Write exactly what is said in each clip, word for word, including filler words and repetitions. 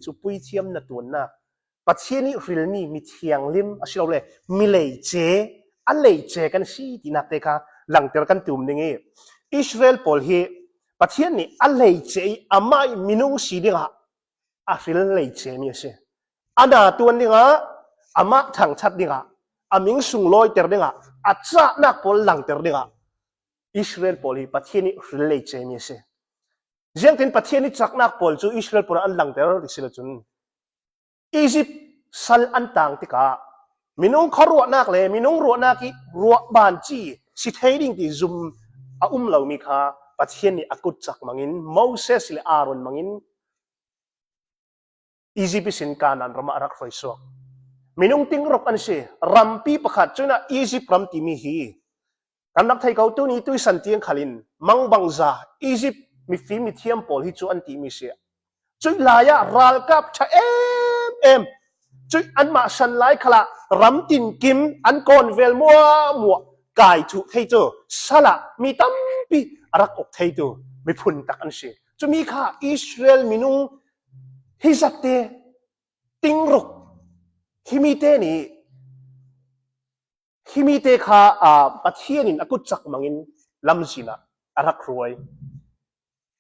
chu puithiam na tuannak, Pathian ih hrilmi mi thianghlim a si lo le mi leice, a leice kan si tinak te kha langter kan tum ding ih, Israel pawl hi Pathian nih a leice ih amah ih minung si dingah a hril leice mi a si. A na tuan dingah, amah thangthat dingah, a ming sung lawiter dingah, a cahnak pawl langter dingah Israel pawl hi Pathian ih hril leice mi a si. Ziangtin Pathian ih caknak pawl cu Israel pawl an langter ti si lo cun, Egypt sal an tang tikah minung khuaruahnak le minung ruahnak ih ruah banci si thei ding ti zum a um lomi kha Pathian nih a kutcak mangin Moses le Aaron mangin Egypt ihsin Kanaan ramah a rak hruai suak. Minung tingruk an si, rampi pakhat cunah Egypt ram timi hi kan rak thei ko, tuni tuisan tiang khalin mangbangza Egypt mifim mithiam pawl hi cu an timi si. Cuih lai-ah ralkap ṭha em em, cuih anmah san lai khalah ram tinkim an kawnvel muahmuah kai thuh thei cu salah mi tampi a rak uk theitu miphun tak an si. Cumi kha Israel minung hi zatte tingruk himi te nih himi te kha, aa, Pathian in a kutcak mangin lamzin ah a rak hruai.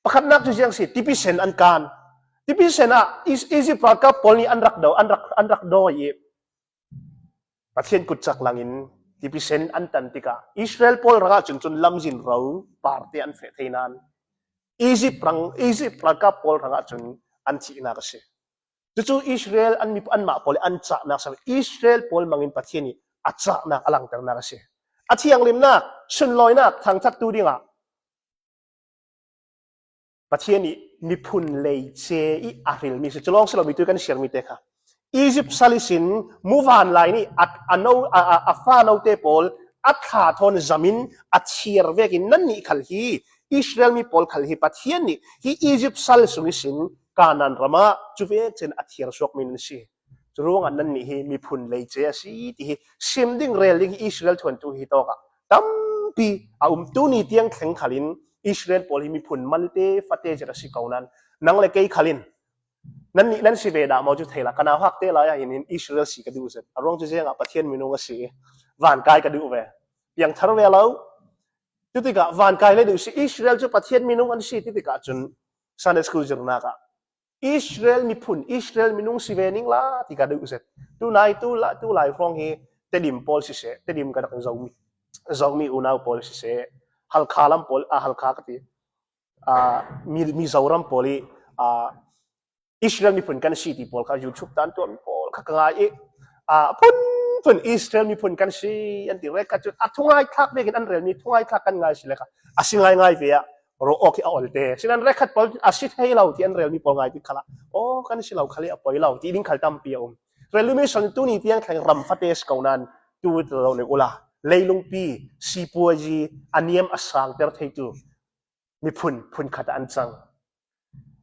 Pakhatnak cu ziang si, tipisen an kan. Tipisen ah Is-, Egypt ralkap pawl nih an rak do, an rak, an rak dawi ih Pathian kutcak langin tipisen an tan tikah Israel pawl rangah cun cun lamzin ro parte an feh thei nain Egypt rang, Egypt ralkap pawl rangah cun an thihnak a si. Cucu Israel an mi, anmah pawl an cahnak sa, Israel pawl mangin Pathian nih a cahnak a langternak a si. A thianghlimnak, sunlawinak thangthattu dingah Pathian nih miphun leice ih a hrilmi si. Culawng si lo mi tu kan siarmi te kha Egypt sal ihsin muvanlai nih a, a no, a, a, a fa note pawl a thla thawn zamin a thiar vekin nannih khal hi Israel mi pawl khal hi Pathian nih hi Egypt sal sung ihsin Kanaan ramah cuvek cin a thiar suakmi nan si. Curuangah nannih hi miphun leice a si ti hi sim ding rel ding hi Israel thuantu hi tawkah tampi a um. Tuni tiang thleng khalin Israel pawl hi miphun malte fate zet a si ko nan nang le kei khalin nannih nan si ve dah maw cu thei la, ka nauhak te lai ah hin Israel si ka duh zet. A ruang cu ziangah Pathian minung a si i vankai ka duh ve. Piangthar ve lo. Cutikah vankai le duh si, Israel cu Pathian minung an si titikah cun Sunday school zirnak ah Israel miphun, Israel minung si ve ning la ti ka duh zet. Tunai, tu la, tu lai hrawng hi Tedim pawl siseh, Tedim ka rak Zomi, Zomi unau pawl siseh, Halkha lam pawl, a Halkha ka ti, a, Mi, Mizoram pawl i, a, Israel miphun kan si ti pawl kha YouTube tan tuahmi pawl kha ka ngai i, a, phun, phun Israel miphun kan si an ti rek kha cu a thungai thlak vekin an relmi thungai thlak kan ngai si le kha a si ngai ngai ve ah ro awk hi a olte. Sinan rek khat pawl a si thei lo ti an relmi pawl ngai ti khalah aw kan si lo khali a poi lo ti ding khal tampi a um. Rel lumi son tuni tiang thleng ram fate si ko nan tu lo le ula leilungpi sipuazi a niam a sangter theitu miphun phun khat an cang.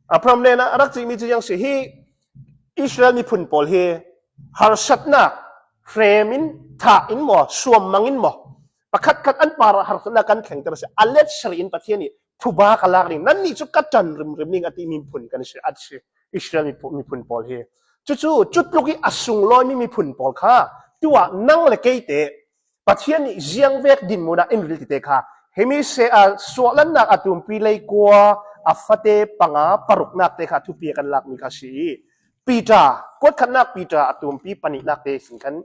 A problem na a rak cihmi cu ziang si hi Israel miphun pawl hi harsatnak hrem in thah in maw suammang in maw pakhat khat an parah harsatnak kan thlengter si a let sari in Pathian ih phuba ka lak ding nannih cu ka ṭan rimrim ding a timi miphun kan si a si Israel miphun, miphun pawl hi. Cucu cutluk ih a sunglawimi miphun pawl kha tuah nang le kei te Pathian nih ziangvek dinmun ah in ril tite kha himi se a suahlannak a tumpi leikua a fate panga paruknak te kha thupi a kan lakmi kha si i Peter, kuatkhatnak Peter a tumpi panihnak te sin kan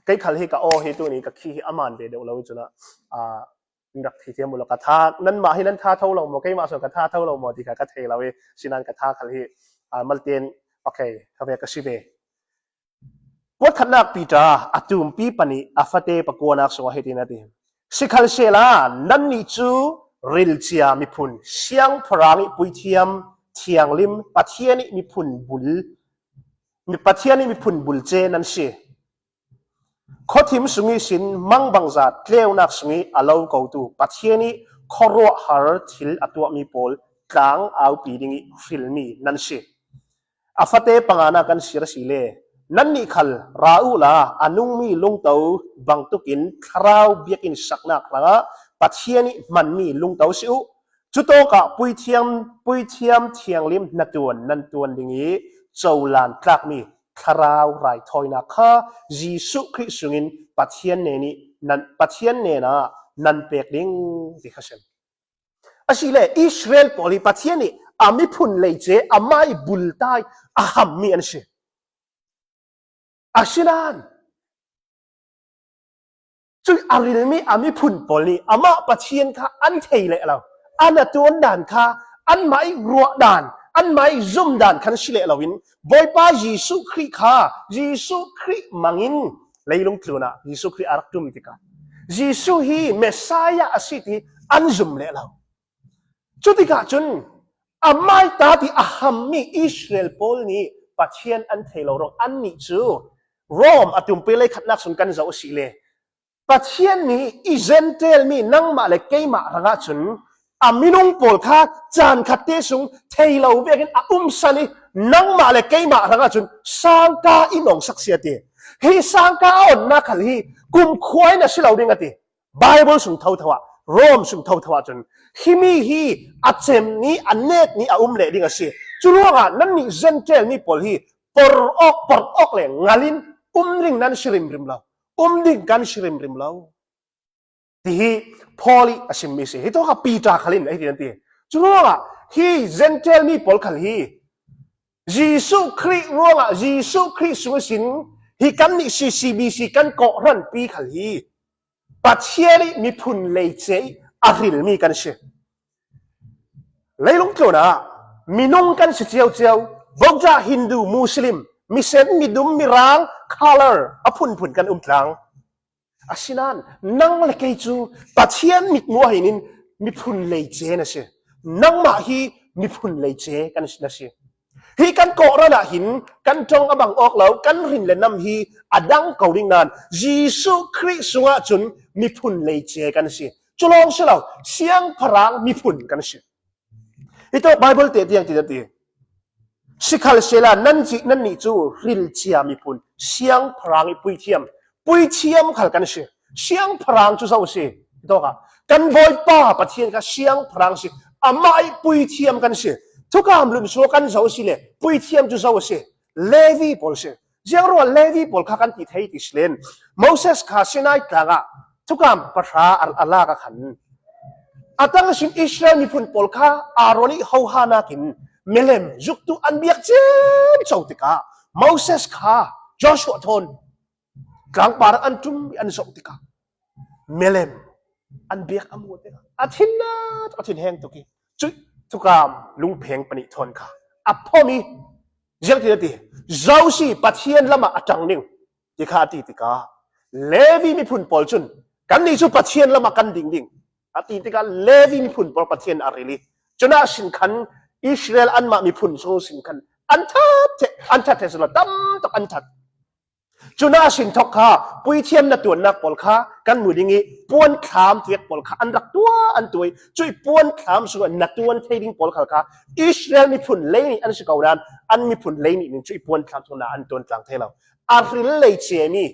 kei khal hi ka aw hi tuni ka khi hi a man ve deuh lo i cunah, aa, in rak thi thiam uh lo ka tha, nanmah hi nan tha tho lo maw, keimah sawn ka tha tho lo maw ti kha ka thei lo i, sinan ka tha khal hi, aa, malten, okay, ka ve ka si ve. Kuatkhatnak Peter a tumpi panih a fate pakuanak sungah hitin a ti. Sikhalsehla nannih cu rilcia miphun, siangpahrang ih puithiam, thianghlim, Pathian ih miphun bul, mi, Pathian ih miphun bulce nan si. Khuathim sung ihsin mangbangza tleunak sungih a lo kotu Pathian ih khuaruahhar thil a tuahmi pawl tlang aupi dingih hrilmi nan si. A fate pangana kan sir asile nannih khal ra uhla a nungmi lungto bangtukin thlarau biakinn saknak hrangah Pathian ih hmanmi lungto si uh. Cutawkah puithiam, puithiam thianghlim hna tuan nan tuan ding ih colan tlakmi thlarau raithawinak kha Jesuh Khrih sungin Pathian nen ih nan, Pathian hnenah nan pek ding ti kha si. Asile Israel pawl hi Pathian ih a miphun leice amah ih bultai a hammi an si. Asinain cuih a rilmi a miphun pawl nih amah Pathian kha an thei leh lo. An a tuan dan kha anmah ih ruah dan, anmah ih zum dan khan si leh loin Bawipa Jesuh Khrih kha, Jesuh Khrih mangin leilung tlunah Jesuh Khrih a rak ṭum tikah Jesuh hi Messiah a si ti an zum leh lo. Cutikah cun amai ta ti a hammi Israel pawl nih Pathian an thei lo ruang annih cu Rom a tumpi lei khatnak sung kan zoh a si le Pathian nih i Gentile mi nangmah le keimah hrangah cun a minung pawl kha caan khat te sung thei lo vekin a umsan ih nangmah le keimah hrangah cun sangka i nawngsak si a ti. Hi sangka a onnak khal hi kumkhua in a si lo ding a ti. Bible sung thotho ah, Rom sung thotho ah cun himi hi a cem ni, a nek ni a um leh ding a si. Curuangah nannih Gentile mi pawl hi por awk, por awk le ngal in um ding nan si rimrim lo. Um ding kan si rimrim lo. Tihi Paul ih a simmi si. Hitawkah Peter khal in a hiti nan ti. Curuangah hi Gentile mi pawl khal hi Jesuh Khrih ruangah, Jesuh Khrih sung ihsin hi kannih C C B C kan kawhhranpi khal hi Pathian ih miphun leice ih a hrilmi kan si. Leilung tlunah minung kan si ciauciau, Buddha, Hindu, Muslim, misen, midum, mirang, color a phunphun kan um tlang. Asinain nang le kei cu Pathian mitmuh ah hin in miphun leice na si. Nangmah hi miphun leice kan na si. Hi kan kawhhran ah hin kan ṭong a bang awk lo, kan rin le nam hi a dang ko ding nain Jesuh Khrih sungah cun miphun leice kan si. Cu lawng si lo, siangpahrang miphun kan si. Hitawk Bible teh tiang ti nan ti. Sikhalsehla nan cih nannih cu hrilcia miphun, siangpahrang ih puithiam, puithiam khal kan si. Siangpahrang cu zo a si. Hitawkah kan Bawipa Pathian kha siangpahrang si. Amah ih puithiam kan si. Thukam lunsuak kan zo a si le puithiam cu zo a si. Levi pawl si. Ziangruangah Levi pawl kha kan ti thei ti si len Moses kha Sinai tlangah thukam pahra a, a lak a khan a tang ihsin Israel miphun pawl kha Aaron ih hoha nakin milem zuktu an biak ciamco tikah Moses kha Joshua thawn tlangpar an ṭum ih an zoh tikah milem an biak a muh tikah a thinna tuk, a thinheng tuk ih cuih thukam lungpheng pahnih thawn kha a phom ih ziang ti na ti, zo si Pathian lamah a ṭang ding ti kha a ti tikah Levi miphun pawl cun kannih cu Pathian lamah kan ding ding a ti tikah Levi miphun pawl Pathian a ril ih cunah sin khan Israel anmah miphun sung sin khan an that ṭheh, an that ṭheh si lo, tam tuk an that. Cunah sin thawk kha puithiam na tuannak pawl kha kan mu ding ih puanthlam tiak pawl kha an rak tuah, an tuah ih cuih puanthlam sungah na tuan thei ding pawl khal kha Israel miphun lei nih an si ko nain an miphun lei nih ning cuih puanthlam sungah na an tuan tlang thei lo. A hril lei cemi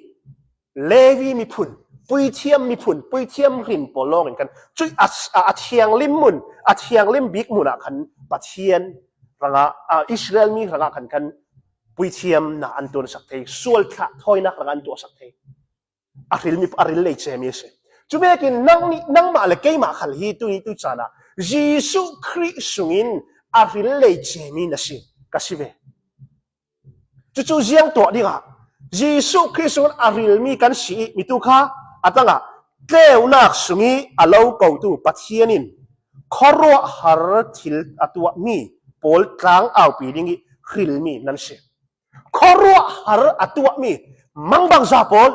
Levi miphun, puithiam miphun, puithiam hrin pawl lawngin khan cuih a, a, a thianghlim mun, a thianghlim bik munah khan Pathian hrangah, a, Israel mi hrangah khan khan puithiam na an tuansak thei, sual thlah thawinak hrangah an tuahsak thei. A hril mi, a hril lei cemi a si. Cuvekin nang nih, nangmah le keimah khal hi tuni tu caan ah Jesuh Khrih sungin a hril lei cemi na si, ka si ve. Cucu ziang tuah dingah Jesuh Khrih sungin a hrilmi kan si ih mitu kha a tangah tleunak sungih a lo kotu Pathian in khuaruahhar thil a tuahmi pawl tlang aupi ding ih hrilmi nan si. Khuaruahhar a tuahmi mangbangza pawl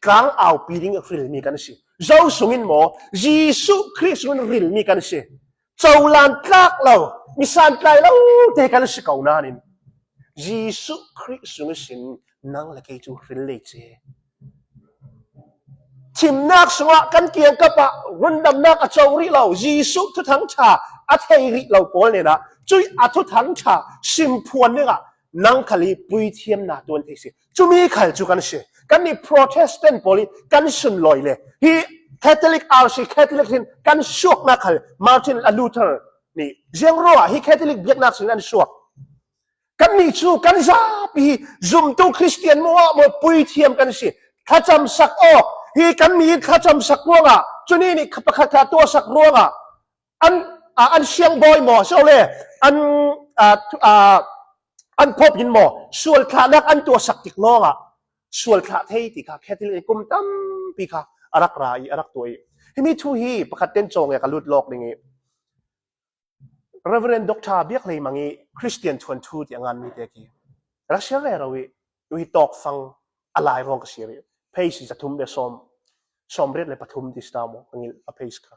tlang aupi ding ih hrilmi kan si. Zo sungin maw, Jesuh Khrih sungin hrilmi kan si. Colan tlak lo, mi santlai lo te kan si ko nain Jesuh Khrih sung ihsin nang le kei cu hril lei ce. Thimnak sungah kan kiangkap ah rundamnak a co rih lo, Jesuh thuthang ṭha a thei rih lo pawl hnenah cuih a thuthang ṭha simphuan dingah nang khal hi puithiam na tuan thei si. Cumi khal cu kan si. Kannih Protestant pawl hi kan sunlawi le hi Catholic R C, Catholic hin kan suaknak khal Martin Luther nih ziang ruangah hi Catholic biaknak sin an suak. Kannih cu kan zapi hi zumtu Khristian maw, maw puithiam kan si. Thlacamsak awk hi kanmi thlacamsak ruangah, cuni nih pakhat kha tuahsak ruangah an, a, an siangbawi maw, sole an, a, a, an phop in maw, sualthlahnak an tuahsak tik lawngah sualthlah thei ti kha Catholic kum tampi kha a rak ra i a rak tuah i. Himi thu hi pakhat ten cawng e ka lut lawk ding i. Reverend Doctor Biak Hlei Mang i Christian thuanthu ti a ngan mi te khi rak siar rero i, tu hi tawk fang a lai ruang ka siar i. Page si zathum le sawm, sawm riat le pathum ti sta maw, ka ngil a page kha.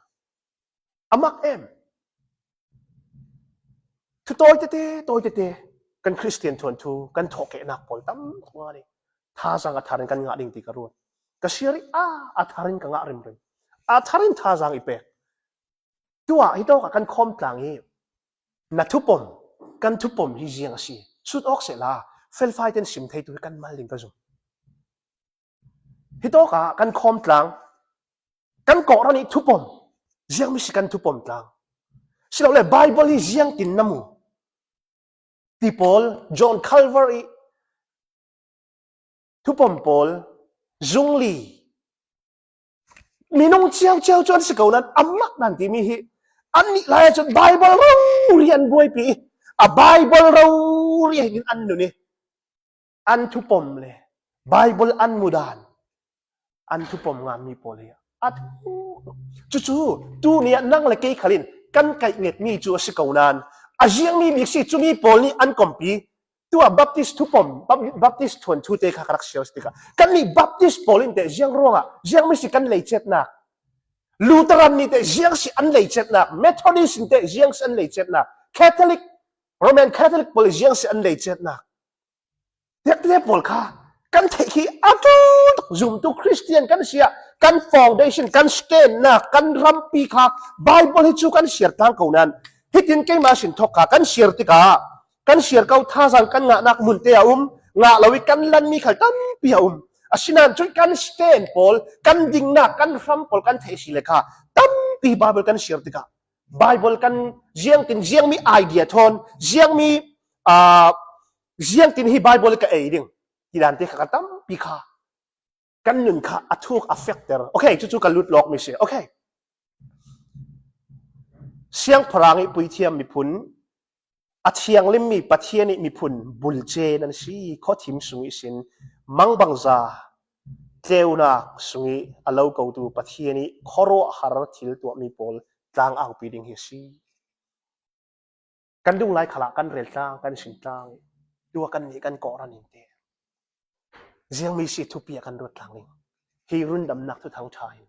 A mak em. Thu tawi tete, tawi tete, kan Christian thuanthu, kan thawhkehnak pawl tam ngan i. Thazang a tharin kan ngah ding ti ka ruat. Ka siar i a, a tharin ka ngah rimrim. A tharin thazang i pek. Tuah hi tawkah kan khawm tlang i na thupom, kan thupom hi ziang a si. Sut awk sehla, felfai ten sim thei tu hi kan mal ding ka zum. Hi tawkah kan khawm tlang, kan kawhran i thupom, ziang mi si kan thupom tlang. Silole Bible hi ziang tin na mu. Ti pawl, John Calvary, thupom pawl, zungli. Minung ciauciau cu an si ko nan, a mak nan timi hi. An nih lai cun Bible rori an buaipi. A Bible rori hin an nun i. An thupom le Bible an mudan. An thupom nganmi pawl hi. A thu. Cucu, tu nih nang le kei khalin kan kaih ngetmi cu a si ko nan. A ziangmi bik si cumi pawl nih an kompi. Tuah Baptist thupom, Bap-, Baptist thuanthu te kha ka rak siar tikah. Kannih Baptist pawl in teh ziang ruangah, ziang mi si kan leicetnak. Lutheran nih teh ziang si an leicetnak. Methodist in teh ziang si an leicetnak. Catholic, Roman Catholic pawl ziang si an leicetnak. Tekte pawl kha kan theih khi a tuk zumtu Christian kan si ah, kan foundation, kan stand-nak, kan rampi kha Bible hi cu kan siar tlang ko nan. Hitin keimah sin thawk kha kan siar tikah, kan siar ko thazang kan ngahnak munte a um, ngah lo i kan lanmi khal tampi a um. Asinain cun kan stand pawl, kan dingnak, kan ram pawl kan theih si le kha tampi Bible kan siar tikah Bible kan ziangtin, ziangmi idea thawn, ziangmi, aa, ziangtin hi Bible ka ei ding ti dan te kha ka tampi kha kan nun kha a thuk a fekter. Okay, cucu ka lut lawk mi si. Okay. Siangpahrang i puithiam miphun, a thianghlimmi Pathian i miphun bulce nan si, khuathim sung i sin, mangbangza tleunak sung i a lo kotu Pathian i khuaruahhar thil tuahmi pawl tlang aupi ding hi a si. Kan dung lai khalah kan rel tlang, kan sin tlang, tua kan nih kan kawhran in te. Ziangmi si thupi ah kan ruat tlang ding. Hi rundamnak thuthang ṭha hin.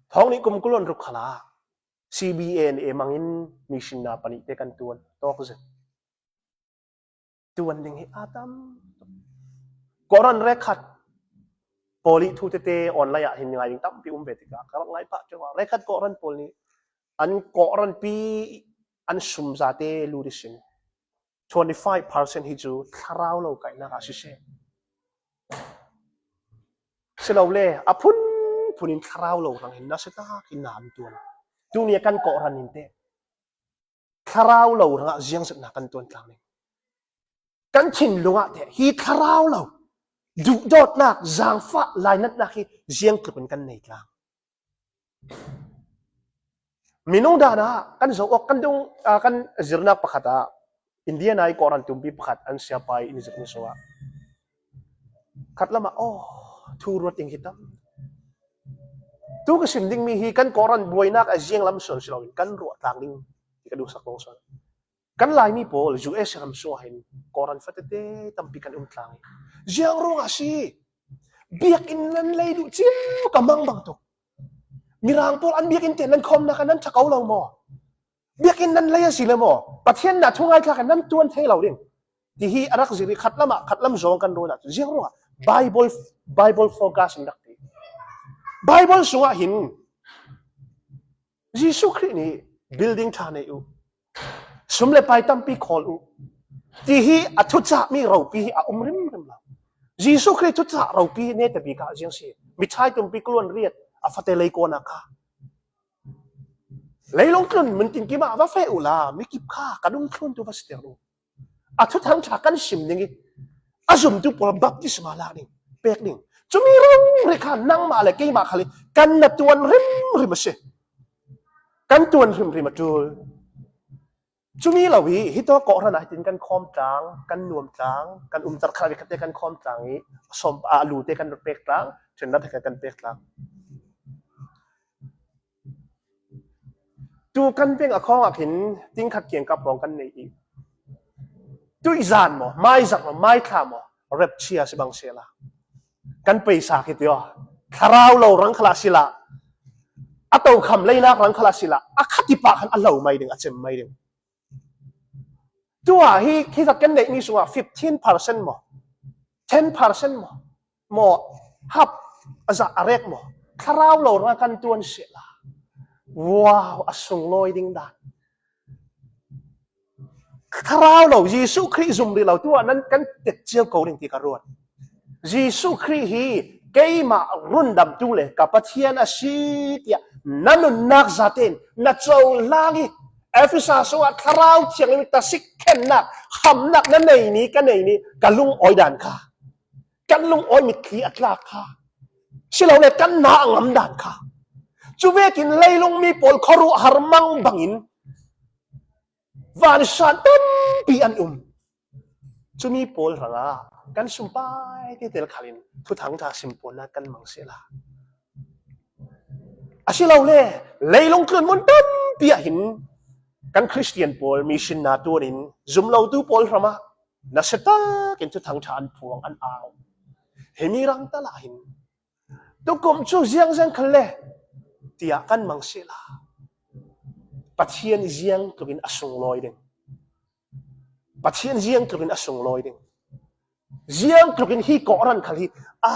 Thawng nih kum kul le ruk khalah C B N A mangin mission na panih te kan tuan. Tawk zet. Tuan ding hi a tam. Kawhran rekkhat pawl i thu tete online ah hin ngai ding tampi um ve tikah ka rak ngai pah ṭeuh ah. Rekkhat kawhran pawl nih an kawhranpi an sum zate lut i sin. Twenty five percent hi cu thlarau lo kaihnak ah siseh. Silole a phunphun in thlarau lo hrang hin nasa tak in na an tuan. Tuni a kan kawhran in te thlarau lo hrangah ziangzatnak kan tuan tlang ding. Kan thinlung ah te hi thlarau lo duhdawtnak, zaangfah, lainatnak hi ziangtluk in kan nei tlang. Minung dan ah kan zoh awk, kan dung, aa, kan zirnak pakhat ah India nai kawhran tumpi pakhat an siapa i in zirh ni sungah khatlam ah, oh, thu ruat ding hi tam. Tu ka sim dingmi hi kan kawhran buainak a ziang lam sual si loin kan ruah tlang ding ti ka duhsak kong sual. Kan Laimi pawl U S ram sungah hin kawhran fatete tampi kan um tlang i. Ziang ruangah si? Biakinn nan lei duh cio ka mang bang tuk. Mirang pawl an biakinn te nan khawmnak ah nan ṭha ko lo maw? Biakinn nan lei a si le maw? Pathian na thungai thlak nan tuan thei lo ding. Ti hi a rak zir i khatlam ah, khatlam zong kan ruat ah ziang ruangah Bible, Bible focus in rak ti. Bible sungah hin Jesuh Khrih nih building ṭha nei uh, sum le pai tampi khawl uh, ti hi a thucahmi ropi hi a um rimrim lo. Jesuh Khrih thucah ropi hi netapi kha ziang si? Mithai tumpi kuluan riat a fate lei kona kha. Leilung tlun mun tin kima va fe ula, mi kip kha ka dung tlun tu va siter u. A thuthang tha kan sim ding i, a zumtu pawl baptisma lak ding, pek ding. Chumi rang ri kha nangmah le keimah khali kan na tuan rim rim a si. Kan tuan rim rim a tul. Chumi lo i, hi to ko rana hitin kan khom tlang, kan nuam tlang, kan umtar kha ri khate kan khom tlang i, som a lu te kan pek tlang, chen na te kan pek tlang. Tu kan peng a khawng a khin, ting khat kiang ka pawng kan nei i. Tu i zan maw, mai zak maw, mai thla maw, rep chia si bang sela. Kan peisa khi tio. Thlarau lo rang khala sila. A to kham leinak rang khala sila. A khatipa khan a lo mai ding, a chem mai ding. Tua hi, khi zat kan nei mi sunga fifteen percent maw, ten percent maw, maw, hap, a za a rek maw, thlarau lo rang kan tuan sela. Wow, a sung loi ding dan. Thlarau lo, Jesu Khrih zum ri lo, tua nan kan tek chiau ko ding ti ka ruat. Jesu Khrih hi keimah rundamtu le ka Pathian a si tia na nunnak zaten na co lang i, Efesa sungah thlarau thiang i ta sik khennak, hamnak na nei ni, ka nei ni, ka lung oi dan kha. Kan lung oi mitthli a tlak kha. Si lo le kan na a ngam dan kha. Cu vekin leilung mi pawl khuaruah har mang bangin vansan tampi an um. Cumi pawl hrangah kan sumpai tetel khalin thuthang tha simpuannak kan mang sela. A si lo le, leilung tlun mun tampi ah hin kan Khristian pawl mission na tuanin zum lotu pawl hramah nasiatakin thuthang tha an phuang, an au. Himi rang tala hin tukum cu ziangziang khal le tiah kan mang sela. Pathian ziang tlukin a sunglawi ding. Pathian ziang tlukin a sunglawi ding. Ziang tlukin hi kawhran khal hi a,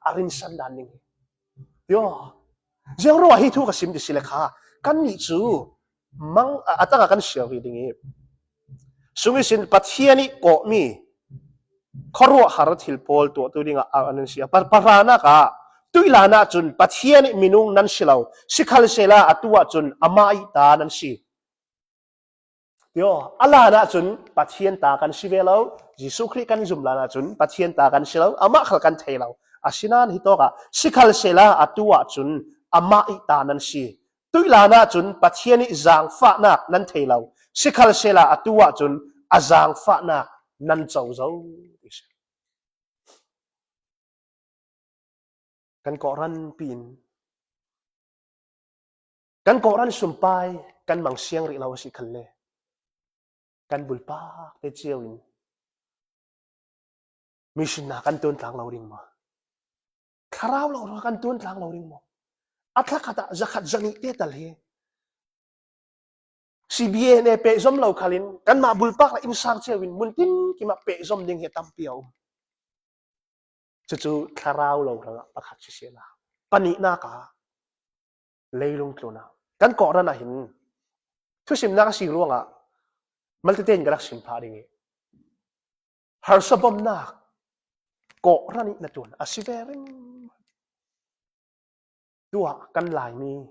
a rinsan dan ding hi. Yo. Ziang ruah hi thu ka sim ti si le kha, kannih cu mang a, a tangah kan siar rih ding i, sung ihsin Pathian ih kawhmi khuaruah har thil pawl tuahtu dingah a, a nan si a. Pa, pahranak ah tuihlan ahcun Pathian ih minung nan si lo, sikhalsehla atu ahcun amah ih ta nan si. Tio, a lan ahcun Pathian ta kan si ve lo, Jesuh Khrih kan zum lan ahcun Pathian ta kan si lo, amah khal kan thei lo. Asinain hitawkah sikhalsehla atu ahcun amah ih ta nan si. Tuihlan ahcun Pathian ih zaangfahnak nan thei lo, sikhalsehla atu ahcun a zaangfahnak nan co zo. Kan kawhran piin, kan kawhran sumpai kan mang siang rih lo a si khalle, kan bulpak te cio in mission na kan tuan tlang lo ding maw? Thlarau lo ruang kan tuan tlang lo ding maw? A thlakhat ah zakhat zanih te tal hi C B A ne pehzom lo khalin kanmah bulpak le innsang cio in muntin kimah pehzom ding hi tampi a um. Cucu thlarau lo hrangah pakhat sisehla, panihnak ah leilung tlunah kan kawhran ah hin thusimnak a si ruangah malte tein ka rak sim phah ding i, harsabawmnak kawhran ih na tuan a si ve rim. Tuah kan Laimi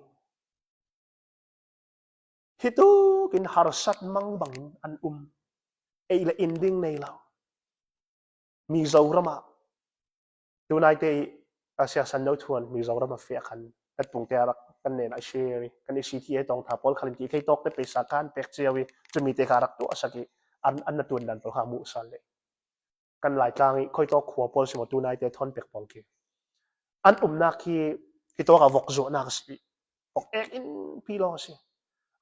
hi tukin harsat mang bangin an um. Ei le in ding nei lo. Mizoram ah tunaite ih a siasan no thuan Mizoram a feh khan kan pungte a rak kan nen a share i, kan i C T A tawngtha pawl khalin ti thei tawk te pesa kan pek cio i, cumi te kha a rak tuah a sak i, an, an na tuan dan pawl kha muhsal le kan Laitlang i khuitawk khua pawl si maw, tunaite thawn pek pawl khi an umnak khi hitawk a vok zuahnak a si. Vok ek in pi lawng a si.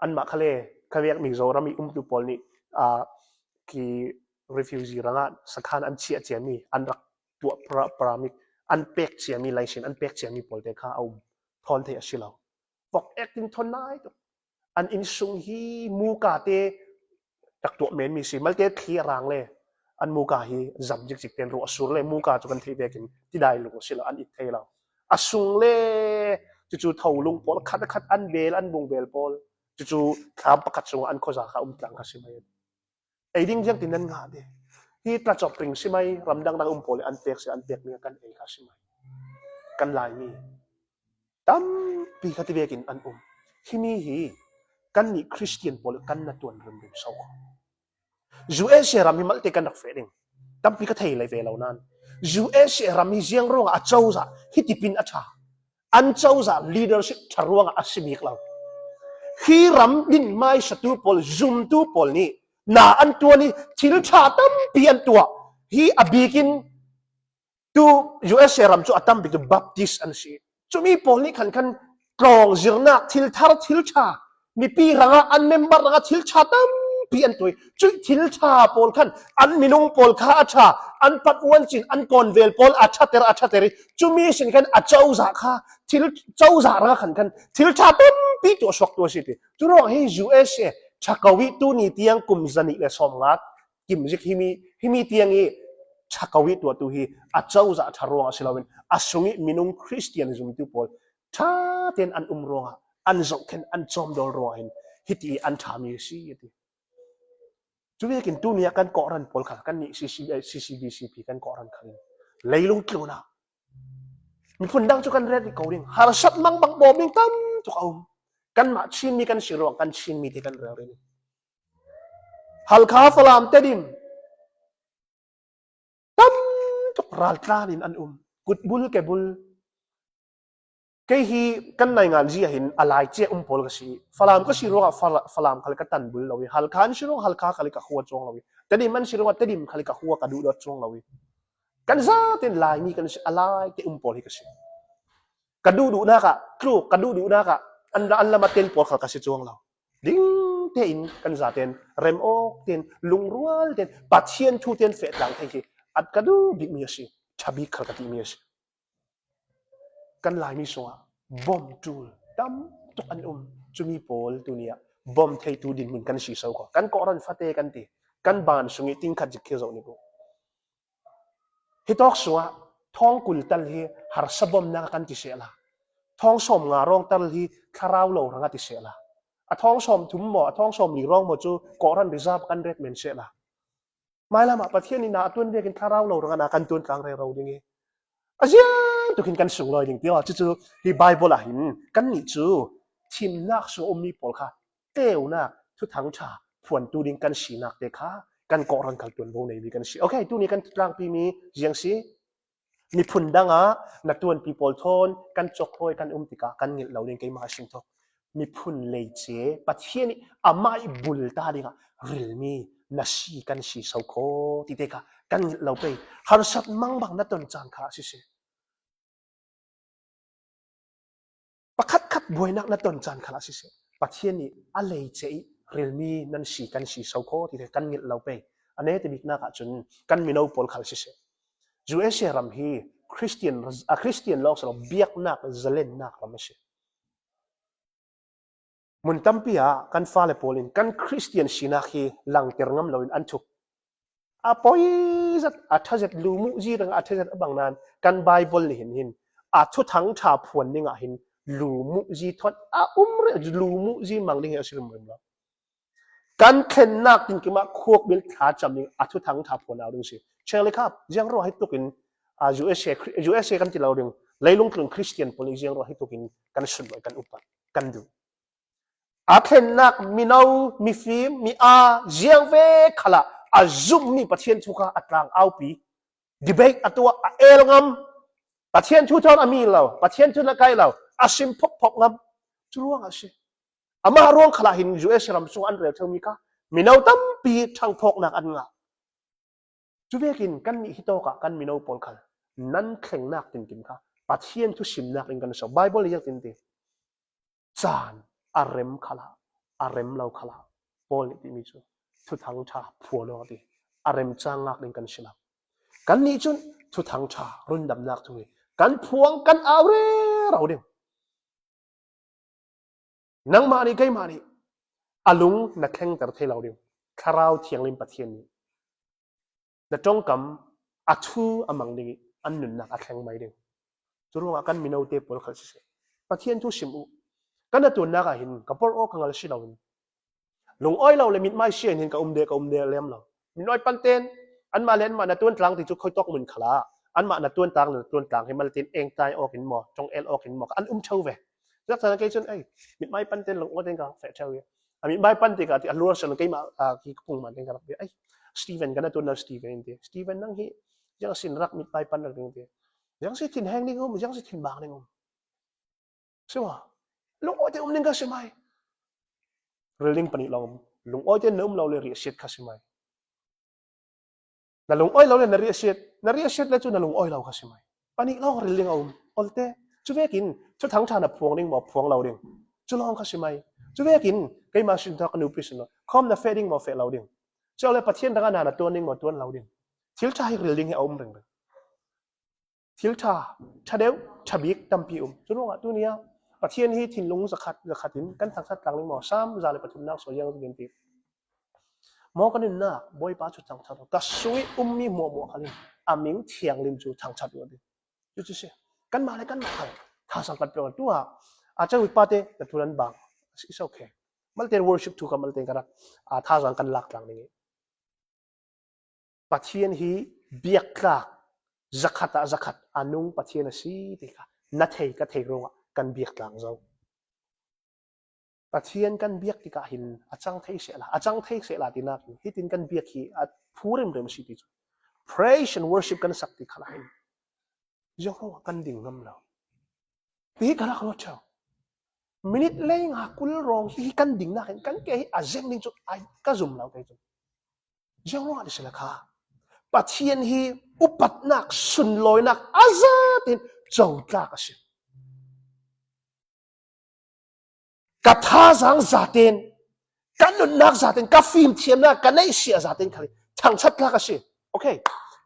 Anmah khale khavek Mizoram i umtu pawl nih, aa, ki refugee rangah sakhan an chiah ciami, an rak tuah pra-, paramik, an pek ciami laisin, an pek ciami pawl te kha a um thawn theih a si lo. Vok ek in thawn nai tuk. An innsung hi muka te rak tuah menmi si, malte thli a rang le an muka hi zam cikcik ten ruah a sur le muka cu kan theih vekin tidai lung a si lo, an it thei lo. A sung le cucu tho lung pawl khat a khat an bel, an bung bel pawl cucu thlam pakhat sungah an khuazakha um tlang kha si mai. Ei ding ziangtin nan ngah te. Hi tlacop ring si mai, ramdang dang um pawl le an pek si, an pek ning kan ei kha si mai. Kan Laimi tampi kha ti vekin an um. Himi hi kannih Khristian pawl kan na tuan rimrim so kha. U S A ram hi malte kan rak feh ding. Tampi ka thei lai ve lo nan. U S A ram hi ziang ruangah a cozah hi tipin a ṭha. An cozah leadership ṭha ruangah a si bik lo. Hi ram din maisatu pawl, zumtu pawl nih na an tuan hi thil ṭha tampi an tuah. Hi a bikin tu U S A ram cu a tam bik tu Baptist an si. Cumi pawl nih khan khan tlawng zirnak thil thar thil ṭha, mipi rangah an member rangah thil ṭha tampi an tuai. Cuih thil ṭha pawl khan an minung pawl kha a ṭha, an patuan cin an kawnvel pawl a ṭhater a ṭhater i cumi sin khan a cozah kha thil cozah rangah khan khan thil ṭha tampi tuah suak tu a si ti. Curuang hi U S A ṭha ko i tuni tiang kum zanih le sawmnga kim zik himi, himi tiang i ṭha ko i tuahtu hi a cozah ṭha ruang a si loin a sung i minung Khristian zumtu pawl ṭha tein an um ruangah an zohkhenh an cawmdawl ruangah hin hiti an ṭhami a si a ti. Cu vekin tuni ah kan kawhran pawl khal kannih C C B C P kan kawhran khal in leilung tlunah miphun dang cu kan rel rih ko ding, harsat mangbang bawm ding tam tuk a um. Kanmah Chinmi kan si ruang kan Chinmi te kan rel rih. Halkha, Falam, Tedim tam tuk raltlan in an um. Kutbul kebul. Kei hi kan naingan zia hin a lai cia um pawl ka si. Falam ka si ruangah Fala-, Falam khal ka tan bul lo i, Halkha an si ruangah Halkha khal ka khua cuang lo i, Tedim an si ruangah Tedim khal ka khua ka duhdawt cuang lo i, kan zaten Laimi kan si, a lai te um pawl hi ka si. Ka duhduhnak ah tluk, ka duhduhnak ah an, an lam a tel pawl khal ka si cuang lo. Ding tein kan zaten rem awk tein, lungrual tein, Pathian thu tein feh tlang thei hi at ka duh bikmi a si, ṭha bik khal ka timi a si. Kan Laimi sungah bawm ṭul tam tuk an um. Cumi pawl tuni ah bawm theitu dinhmun kan si so kho. Kan kawhran fate kan ti. Kan ban sung i ting khat zik khi zoh ning uh. Hi tawk sungah thawng kul tal hi harsa bawmnak a kan ti sehla, thawng sawmnga rawng tal hi thlarau lo rang a ti sehla, a thawng sawmthum maw, a thawng sawmli rawng maw cu kawhran reserve kan ret men sehla, mailam ah Pathian in na a tuan vekin thlarau lo rang a na kan tuan tlang rero ding i, a ziang tukin kan sunglawi ding ti aw. Cucu hi Bible ah hin kannih cu thimnak sung a ummi pawl kha teunak, thuthang ṭha phuantu ding kan sinak te kha kan kawhran khal tuan bo neimi kan si. Okay, tuni kan tlangpimi ziang si. Miphun dangah na tuanpi pawl thawn kan cawkhrawi kan um tikah kan ngilh lo ding, keimah a sin thawk. Miphun leice Pathian ih amah ih bul ta dingah rilmi na si kan si so kho tite kha kan ngilh lo pei. Harsat mangbang na ton caan kha a siseh, pakhatkhat buainak na ton caan khal a siseh, Pathian ih a leice ih rilmi nan si kan si so kho tite kan ngilh lo pei. A nete biknak ahcun kan mino pawl khal siseh, U S A ram hi Khristian, a Khristian lawng si lo, biaknak zalennak ram a si. Mun tampi ah kan fale pawl in kan Khristian sinak hi langter ngam loin an thuk. A poi zet, a ṭha zet, lumuhzi rang a ṭha zet a bang nain kan Bible nih hin hin a thuthang ṭha phuan dingah hin lumuhzi thawn a um rih, lumuhzi mang ding hi a si rimrim lo. Kan thlennak tinkim ah khuakbil thlacam ding a thuthang ṭha phuan au ding si. Cheng le khap ziang ruah hi tukin, a, U S A, U S A kan ti lo ding, leilung tlun Khristian pawl nih ziang ruah hi tukin kan sunlawi, kan upat, kan duh. A thlennak mino, mifim, mi aa ziang ve khalah a zummi Pathian thu kha a tlang aupi, debate a tuah, a el ngam, Pathian thu thawn a mi lo, Pathian thu na kai lo, a sim phopphop ngam. Cu ruang a si. Amah ruang khalah hin U S A ram sung an rel theuhmi kha mino tampi ṭhangphawknak an ngah. Cu vekin kannih hitawkah kan mino pawl khal nan thlengnak tinkim kha Pathian thu simnak in kan so. Bible nih ziangtin ti, caan a rem khalah, a rem lo khalah, Paul nih timi cu thuthang ṭha phuan aw ti, a remcang ngak ding kan si lo. Kannih cun thuthang ṭha rundamnak thu hi kan phuang, kan au rero ding. Nangmah nih, keimah nih a lung na thlengter thei lo ding. Thlarau Thianghlim Pathian nih na ṭongkam, a thu a mang ding ih an nunnak a thleng mai ding. Cu ruangah kan minote pawl khal siseh, Pathian thu sim uh. Kan a tuannak ah hin ka porh aw ka ngal si loin, lungawi lo le mithmai sia in hin ka um de, ka um de lem lo. Mithmai panten anmah le anmah na tuan tlang ti cu khuitawk mun khalah Anmah na tuan tlang, na tuan tlang hi malte in eng tai awk in maw, tong el awk in maw, an um tho ve. Zak sana kei chun, ei, mitmai pan ten lung awk ten ka feh tho ve. A mitmai pan te ka ti a luar sana kei ma, a ki kung man ten ka rak ve. Ei, Steven, ka na tuan na Steven in ti. Steven nang hi, yang sin rak mitmai pan rak ding ti. Yang si thin heng ning um, yang si thin bang ning um. Siwa, lung awk te um ning ka si mai. Ril ding panih lawng um. Lung awk te na um lo le riahsiat ka si mai. Na lung awk lo le na riahsiat, na riahsiat le chu na lung awk lo ka si mai. Panih lawng ril ding a um. Olte, chu vekin, chu thangtha na phuang ding maw phuang lo ding. Chu lawng ka si mai. Chu vekin, kei ma sin thak ka nupi sin lo. Khawm na feh ding maw feh lo ding. Chu le Pathian ranga na na tuan ding maw tuan lo ding. Thil tha hi ril ding hi a um ring ring. Thil tha, tha deuh, tha bik tampi um. Chu ruangah tunia Pathian hi thinlung zakhat, zakhat in kan thangthat tlang ling maw. Sam za le pathumnak sawi yang gen ti. Maw ka nunnak, Bawipa chu thangthat. Ka sui um mi hmuahhmuah khalin a ming thianglim chu thangthat uh a ti. Chu chu si. Kanmah le kanmah khal. Thasang kan peuh tu a. A chang wik pate, na thu nan bang. It's okay. Malte worship thu ka malte ka rak. A thasang kan lak tlang ding i. Pathian hi biaktlak, zakhat ah zakhat a nung Pathian a si ti kha na thei ka thei ruangah kan biak tlang zo. Pathian kan biak tikah hin a cang thei seh la, a cang thei seh la tinak hin hitin kan biak hi a phu remrem a si ti cu. Praise and worship kan sak ti khalah hin ziang ruangah kan ding ngam lo. Ti hi ka rak ruat ṭheu. Minit lei nga kul rawng hi kan dingnak hin kan ke hi a zeng ding cu ai ka zum lo kei cu. Ziang ruangah ti si le kha Pathian hi upatnak, sunlawinak a zatin cotlak a si. Ka thazaang zaten, ka nunnak zaten, ka fimthiamnak, ka neihsiah zaten khal thangchat tlak a si. Okay.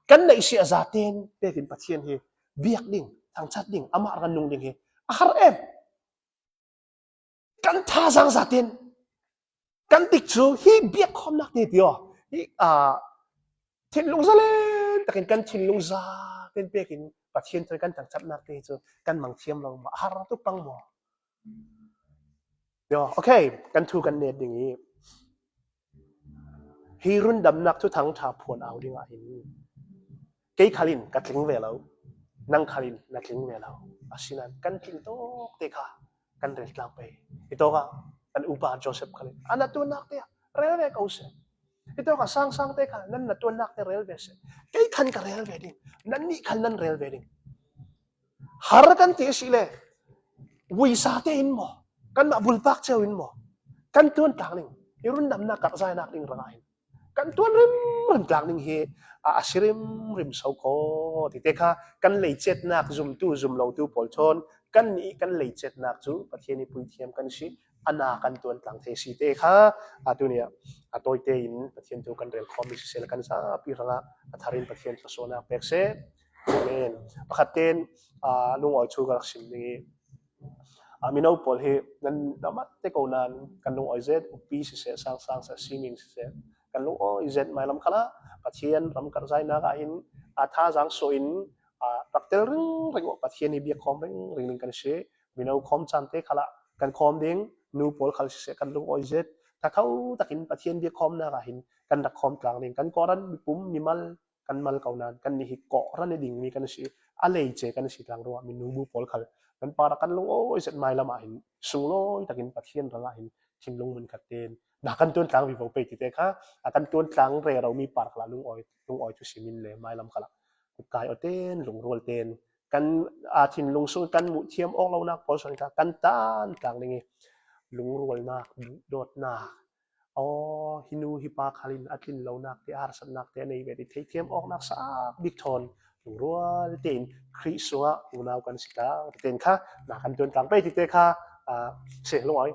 Kan neihsiah zaten pekin Pathian hi biak ding, thangchat ding, amah rak nung ding hi a har em. Kan thazaang zaten kan dik cu hi biakkhawmnak te ti aw. Hi, aa, thinlung zalen takin kan thinlung zaten pekin Pathian thawi kan thangchatnak te hi cu kan mang thiam lo maw, a har tuk pang maw? Yo, okay, kan thu kan net ding i hi rundamnak thuthang ṭha phuan au dingah hin kei khalin ka tling ve lo, nang khalin na tling ve lo. Asinain kan tling tawk te kha kan rel tlang pei. Hitawkah kan upa Joseph khalin a na tuannak te ah rel ve ko seh. Hitawkah sangsang te kha nan na tuannak te rel ve seh. Kei khan ka rel ve ding, nannih khan nan rel ve ding. Har kan ti a si le, vuisa te in maw, kanmah bulpak ceu in maw, kan tuan tlang ding, i rundamnak karhzainak ding rangah hin kan tuan rimrim tlang ding hi a, a si rimrim so khaw tite kha kan leicetnak zumtu zumlotu pawl thawn kannih kan leicetnak cu Pathian i puithiam kan si, a na kan tuan tlang thei si te kha a tuni ah a tawite in Pathian thu kan rel khawm mi siseh le kan zapi hrangah a thar in Pathian thluasuahnak pek seh. Amen. Pakhat tein, aa, lungawi thu ka rak sim ding i, aa, mino pawl hi nan na mat te ko nan kan lungawi zet, upi siseh, sangsang siseh, siming siseh, kan lungawi zet mailam khalah Pathian ram karhzainak ah hin, aa, thazaang suah in, aa, rak tel ringring uh Pathian hi biakkhawm ringring ding kan si. Mino khawm caan te khalah kan khawm ding, nu pawl khal siseh kan lungawi zet. Thatho takin Pathian biakkhawmnak ah hin kan rak khawm tlang ding, kan Kawhhran mipum mimal kan mal ko nan kannih hi Kawhhran i dingmi kan si, a leice kan si tlang ruangah minu bu pawl khal nan parah kan lungawi zet mailam ah hin sunglawi takin Pathian rangah hin thinlung mun khat tein na kan tuan tlang vivo pei tite kha a kan tuan tlang rero mi par khalah lungawi, lungawi thu simin le mailam khalah kai aw ten, lungrual ten kan, aa, thinlung sung kan muh thiam awk lonak pawl sawn kha kan tan tlang ding i lungrualnak, duhdawtnak, aw, hi nu hi pa khalin a tlin lonak te, a harsatnak te a nei ve ti theithiam awknak sak bik thawn lungrual tein Khrih sungah unau kan si tlang ten kha na kan tuan tlang pei tite kha, aa, si lungawi